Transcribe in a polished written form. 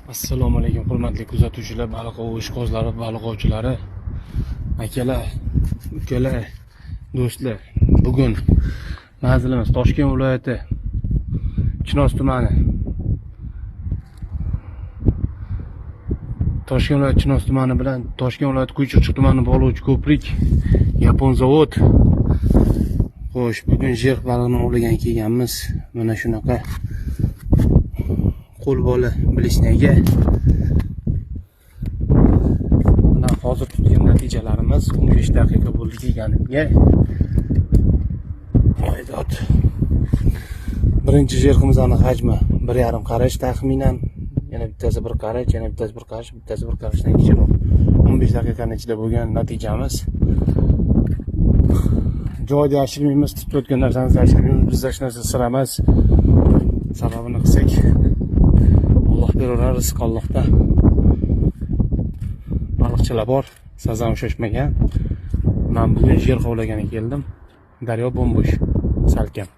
Assalomu alaykum, hurmatli kuzatuvchilar, baliq ov ishqibozlari, baliq ovchilari, akalar, ukalar, do'stlar. Bugun manzilimiz Toshkent viloyati Chinoz tumani. Toshkent viloyati Chinoz tumani bilan Toshkent viloyati Quychiqchi tumanini bog'lovchi ko'prik, Yapon zavod. Xo'sh, bugun jerx balig'ini ovlagan kelganmiz. Mana shunaqa qo'lbola bilishnaga. Mana hozir tutgan natijalarimiz 15 daqiqa bo'ldi kelganimga. Haydot. Birinchi jerximizni hajmi 1,5 qarish taxminan. Yana bittasi 1 qarish, yana bittasi 1 qarish, bittasi 1 qarishdan kichikroq. 15 daqiqaning ichida bo'lgan natijamiz. Joyda yashirmaymiz, tutib o'tgan narsamizni yashirmaymiz, bizda hech narsa sir emas. Sababini qilsak, Alloh beraverar, rizq Allohda. Baliqchilar bor, sazan ushlashmagan. Men bugun jerx ovlagani keldim. Daryo bo'm-bo'sh, salkam.